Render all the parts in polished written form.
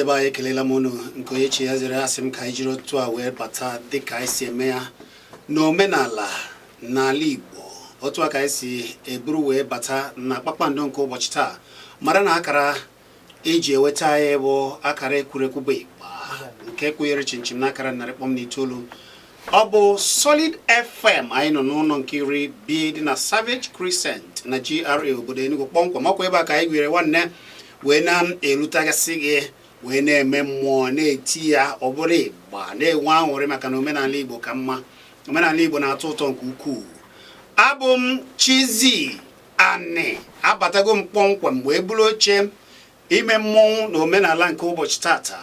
Be anyị, ekelela m unu nke onye chi ya zere. Asị m ka anyị jiri otu a wee bata dịka anyị si eme ya n'omenala n'ala Igbo. Otu a ka anyị si eburu wee bata na kpakpando nke ụbọchị taa. Mara na akara eji enweta anyị bụ akara ekwurekwu bụ ịgba nke kwụnyere chinchin n'akara 100.9. Ọ bụ Solid FM. Anyị nọ n'ụlọ nke 10 B dị na Savage Crescent na GRA obodo Enugu kpọmkwem. Ọkwa ebe a ka anyị gwere nwanne wee na-erutegasị gị, wee na-eme mmụọ na-eti ya, ọ bụrụ ịgba na-enwe aṅụrị, maka na omenala Igbo ka mma, omenala Igbo na-atọ ụtọ nke ukwuu. Abụ m Chizzy Ani. Abatago m kpọmkwem wee buru oche ime mmọnwụ na omenala nke ụbọchị tata.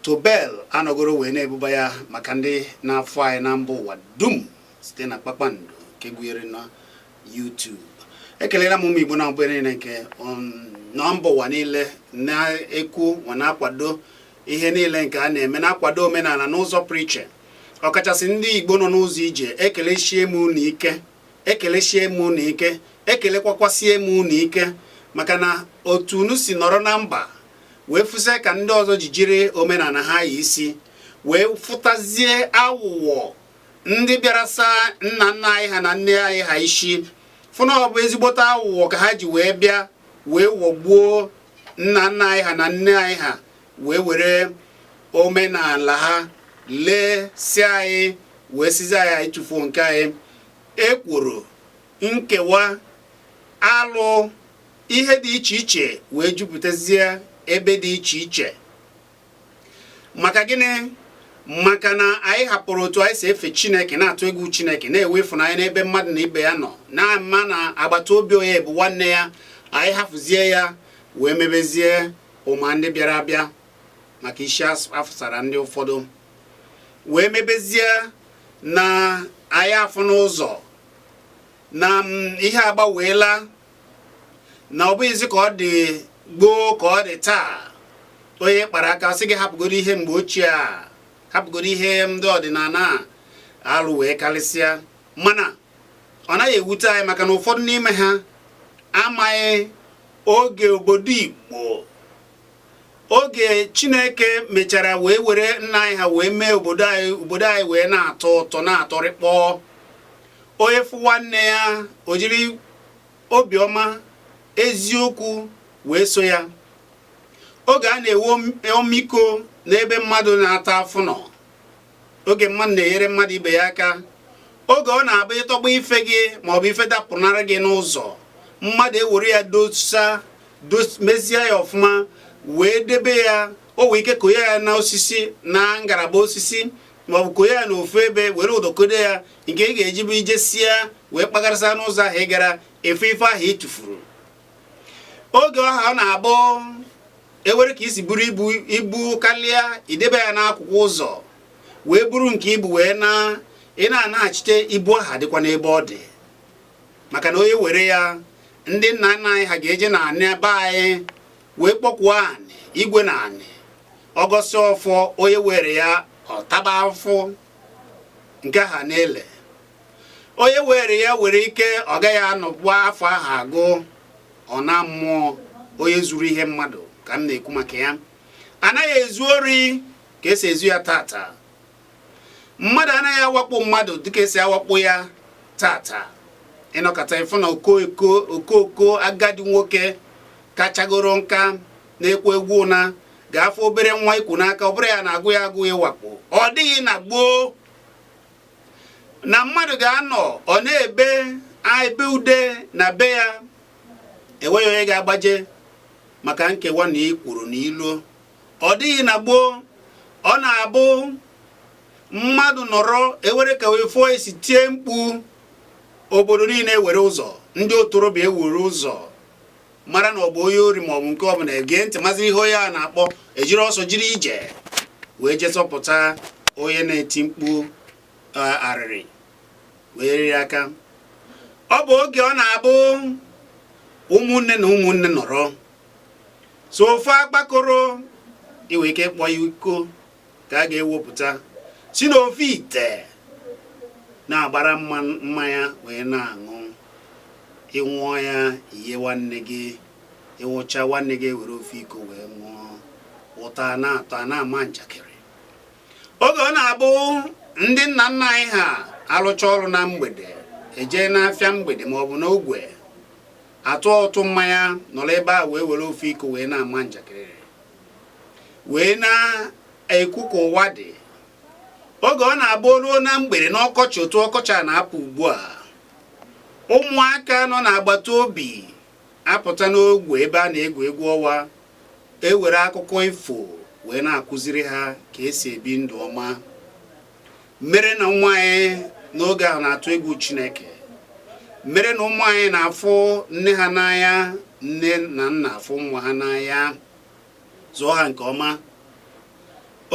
Tobel anọgoro wee na-ebuba ya maka ndị na-afụ anyị na mba ụwa dum site na kpakpando nke gụnyere na YouTube. Ekelela m ụmụ Igbo na mgbe niile nke na mba ụwa niile na-ekwu ma na-akwado ihe niile nke a na-eme, na-akwado omenala n'ụzọ pụrụ iche, ọkachasị ndị Igbo nọ n'ụzọ ije. Ekelechie m unu ike, ekelechie m unu ike, ekelekwakwasie m unu ike, maka na otu unu si nọrọ na mba wee fụsịa ka ndị ọzọ ji jiri omenala ha yi isi wee fụtazie awụwọ ndị bịara saa nna nna anyị ha na nne anyị ha isi, fụ na ọ bụ ezigbote awụwọ ka ha ji wee bịa wee ghọgbuo nna nna anyị ha na nne anyị ha, wee were omenala ha lee si anyị, wee sizi anyị anyị tụfuo nke anyị. Ekworo, nkewa, alụ, ihe dị iche iche wee jupụtazie ebe dị iche iche. Maka gịnị? Maka na anyị hapụrụ otu anyị si efe Chineke, na-atụ egwu Chineke, na-enwe ịfụnanya n'ebe mmadụ na ibe ya nọ, na-ama na agbata obi onye bụ nwanne ya. Anyị hafụzie ya wee mebezie ụma ndị bịara abịa maka isi afụsara ndị ụfọdụ, wee mebezie na anyị afụ n'ụzọ na ihe agbanweela, na ọ bụghịzi ka ọ dị gboo ka ọ dị taa. Onye kpara aka sị gị hapụgoro ihe mgbe ochie a, hapụgoro ihe ndị ọdịnala a, alụ wee karịsịa. Mana ọ naghị ewute anyị, maka na ụfọdụ n'ime ha amaghị oge obodo Igbo, oge Chineke mechara wee were nna anyị ha wee mee obodo anyị, obodo anyị wee na-atọ ụtọ, na-atọrịkpọ. Onye fụ nwanne ya, o jiri obiọma, eziokwu wee so ya. Oge a na-ewe ọmịiko n'ebe mmadụ na-ata afụ nọ, oge mmadụ na-enyere mmadụ ibe ya aka, oge ọ na-abụ ịtọgba ife gị maọbụ ife dapụnara gị n'ụzọ, mmadụ ewere ya dosa, mezie ya ọfụma wee debe ya. O nwee ike konye ya na osisi, na ngalaba osisi, maọbụ konye ya n'ofu ebe, were ụdọ kodo ya, nke ị ga-eji bụ ije sie wee kpagarịsa n'ụzọ ahụ ị gara efe ife ahụ ị tụfuru. Oge ọha ọ na-abụ ewere ka isi buru ibu ibu karịa, idebe ya n'akwụkwọ ụzọ wee buru nke ibu wee na ị na-anaghachite, ibu ahụ adịkwa n'ebe ọ dị, maka na onye were ya, ndị nna nna anyị ha ga-eje na anị be anyị wee kpọkwuo anị igwe na anị ọgọsị ọfọ. Onye were ya, ọ taba afụ nke ha na-ele. Onye were ya were ike ọ gaghị anọkwa afọ ahụ agụ, ọ na mmụọ. Onye zuru ihe mmadụ ka m na-ekwu maka ya. Anaghị ezu ori ka esi ezu ya tata. Mmadụ anaghị awakpo mmadụ dịka esi awakpo ya tata. Ịnọkọta ịfụ na okooko okooko agadi nwoke kachagoro nka na-ekwu egwu ụna ga-afụ obere nwa ikwu n'aka, ọ bụrụ ya na-agụ ya agụ ịwakpo. Ọ dịghị na gboo na mmadụ ga-anọ, ọ na-ebe ebe ude na be ya, enweghị onye ga-agbaje maka nkewa na ikwuru na ilo. Ọ dịghị na gboo ọ na-abụ mmadụ nọrọ, ewere ka wee fụọ esi tie mkpu, obodo niile ewere ụzọ, ndị otorobịa ewere ụzọ mara na ọ bụ onye ori maọbụ nke ọbụla, ege ntị mazi ihe onye a na-akpọ, ejiri ọsọ jiri ije wee jee zọpụta onye na-eti mkpu arịrị wee riri aka. Ọ bụ oge ọ na-abụ ụmụnne na ụmụnne nọrọ so ofe akpakoro, inwe ike ịkpọ ya iko ka a ga-ewepụta si n'ofe ite na-agbara mmanya wee na-aṅụ. Ịṅụọ ya, ihe nwanne gị ịnwụcha, nwanne gị ewere ofe iko wee ṅụọ. Ụtọ a na-atọ, a na-ama njakịrị. Oge ọ na-abụ ndị nna nna anyị ha alụcha ọrụ na mgbede, eje n'afịa mgbede maọbụ n'ogwe, atụ ụtụ mmanya, nọrọ ebe a wee were ofu iko wee na-ama njakịrị, wee na-ekwu ka ụwa dị. Oge ọ na-abụ ruo na mgbede n'ọkọchị, otu ọkọchị a na-apụ ugbu a, ụmụaka nọ n'agbata obi apụta n'ogwe ebe a na-egwu egwu ọnwa, ewere akụkọ ifo wee na-akụziri ha ka esi ebi ndụ ọma, mere na ụmụ anyị n'oge ahụ na-atụ egwu Chineke, mere na ụmụ anyị na-afụ nne ha n'anya, nne na nna afụ nwa ha n'anya, zụọ ha nke ọma.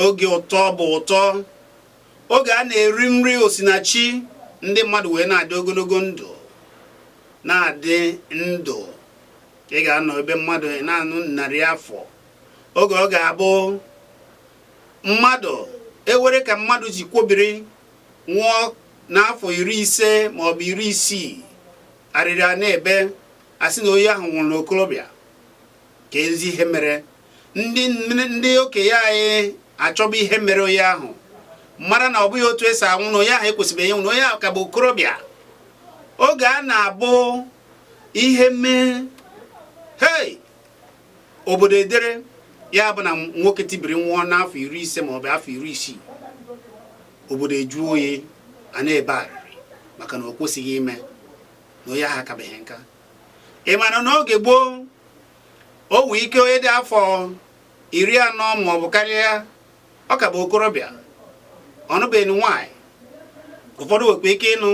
Oge ụtọ bụ ụtọ, oge a na-eri nri osinachi, ndị mmadụ wee na-adị ogologo ndụ, na-adị ndụ. Ị ga-anọ ebe mmadụ na-anụ 100 afọ. Oge ọ ga-abụ mmadụ ewere ka mmadụ ji kwobiri nwụọ n'afọ 50 maọbụ 60, arịrị a na-ebe, asị na onye ahụ nwụrụ n'okorobịa. Ka ezi ihe mere ndị okenye anyị achọba ihe mere onye ahụ, mara na ọ bụghị otu esi anwụ, na onye ahụ ekwesịbeghị ịnwụ, na onye ahụ ka bụ okorobịa. Oge a na-abụ ihe mee, hei, obodo edere ya bụ na nwoke tibiri nwụọ n'afọ 50 maọbụ afọ 60, obodo eju oyi, a na-ebe arịrị maka na o kwesịghị ime, na onye ahụ akabeghị nka. Ị mara n'oge gboo, o nwee ike onye dị afọ 40 maọbụ karịa, ọ ka bụ okorobịa, ọ nụbeghị nwaanyị. Ụfọdụ nwekwa ike ịnụ,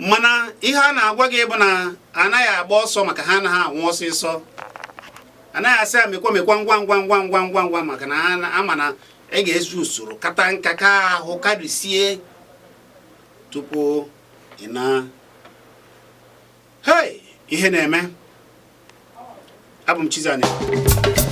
mana ihe a na-agwa gị bụ na anaghị agba ọsọ, maka ha anaghị anwụ ọsịsọ. Anaghị asị a mekwa mekwa ngwa ngwa ngwa ngwa ngwa ngwa, maka na ama na ị ga-ezu usoro kata nka ka ahụ karịsie tupu ị na hei ihe na-eme. Abụ m Chizzy.